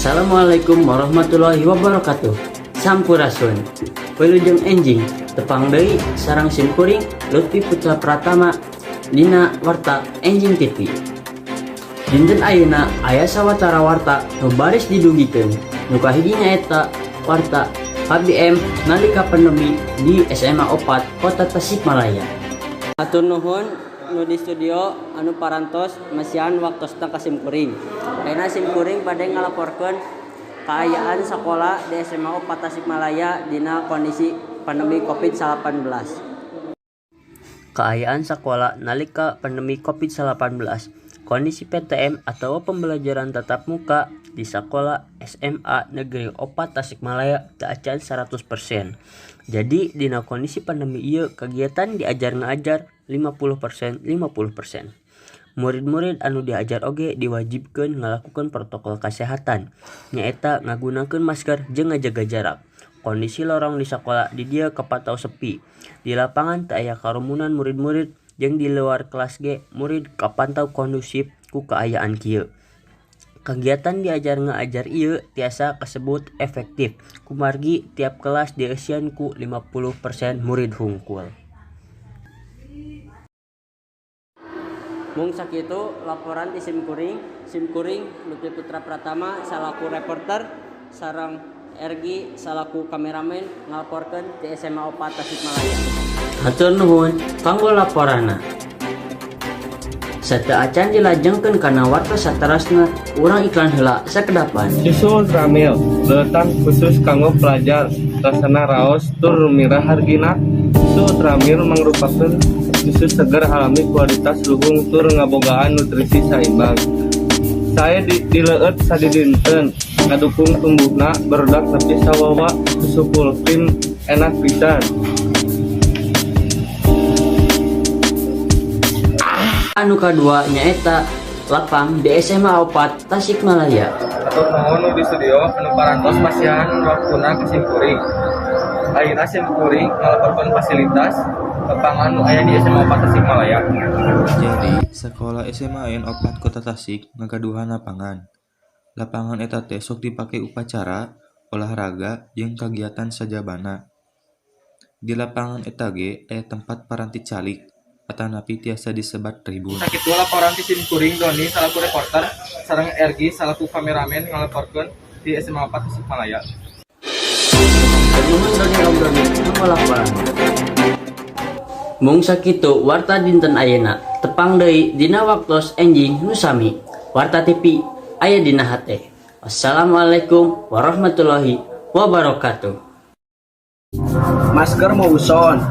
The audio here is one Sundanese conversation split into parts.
Assalamualaikum warahmatullahi wabarakatuh. Sampurasun. Wilujeng enjing tepang deui sareng simkuring Lutfi Putra Pratama dina Warta Enjing TV. Dinten ayeuna aya sawatara warta nu baris didugikeun. Nu kahiji nyaeta warta KBM nalika pandemi di SMA 4 Kota Tasikmalaya. Hatur nuhun nu di studio anu parantos masihan waktosna ka simkuring. Ayeuna simkuring bade ngalaporkeun kaayaan sakola di SMA 4 Tasikmalaya dina kondisi pandemi Covid-19. Kaayaan sakola nalika pandemi Covid-19, kondisi PTM atau pembelajaran tatap muka di sakola SMA Negeri 4 Tasikmalaya teu acan 100%. Jadi dina kondisi pandemi ieu kegiatan diajar ngaajar 50% 50%. Murid-murid anu diajar oge diwajibkeun ngalakukeun protokol kasehatan, nyaeta ngagunakeun masker jeung ngajaga jarak. Kondisi lorong di sakola di dieu kapantau sepi. Di lapangan teu aya karumunan murid-murid jeung di luar kelas ge murid kapantau kondusif ku kaayaan kieu. Kagiatan diajar ngaajar ieu tiasa kasebut efektif kumargi tiap kelas dieusian ku 50% murid hungkul. Mung sakitu laporan ti simkuring, simkuring Lutfi Putra Pratama salaku reporter sareng Ergi salaku kameramen ngalaporkeun ti SMA 4 Tasikmalaya. Hatur nuhun kanggo laporanna. Sateuacan dilajengkeun kana warta saterasna, urang iklan heula sakedapan. Susu Ultramilk, leutan khusus kanggo pelajar, rasana raos tur mirah hargina. Susu Ultramilk mangrupakeun susu seger alami kualitas luhung tur ngabogaan nutrisi saimbang. Sae dileueut sadidinten, ngadukung tumbuhna barudak nepi sawawa. Susu full cream enak pisan. Anu kadua nyaeta lapang di SMA 4 Tasikmalaya. Hatur nuhun nu di studio anu parantos masihan waktuna ka simkuring. Ayeuna simkuring ngalaporkeun fasilitas lapangan nu aya di SMA 4 Tasikmalaya. Jadi, sekolah SMAN 4 Kota Tasik ngagaduhan lapangan. Lapangan eta teh sok dipake upacara, olahraga, jeung kagiatan sajabana. Di lapangan eta ge aya tempat paranti calik atanapi tiasa disebat tribun. Sakitu laporan ti simkuring Doni salaku reporter sareng Ergi salaku kameramen ngalaporkeun di SMA 4 Tasikmalaya. Nuhun Doni Om Doni kanggo laporanna. Mung sakitu warta dinten ayeuna, tepang deui dina waktos enjing nu sami. Warta TV aya dina hate. Wassalamualaikum warahmatullahi wabarakatuh. Masker Mouson,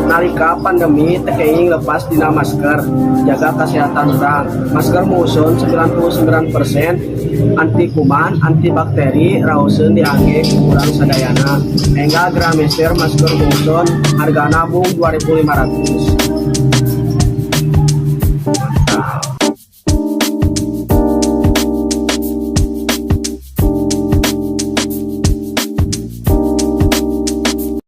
nalika pandemi teu kenging lepas dina masker, jaga kesehatan urang. Masker Mouson 99% anti kuman, antibakteri, raoseun diangge ku urang sadayana. Enggal geura meser masker Mouson, hargana mung 2500.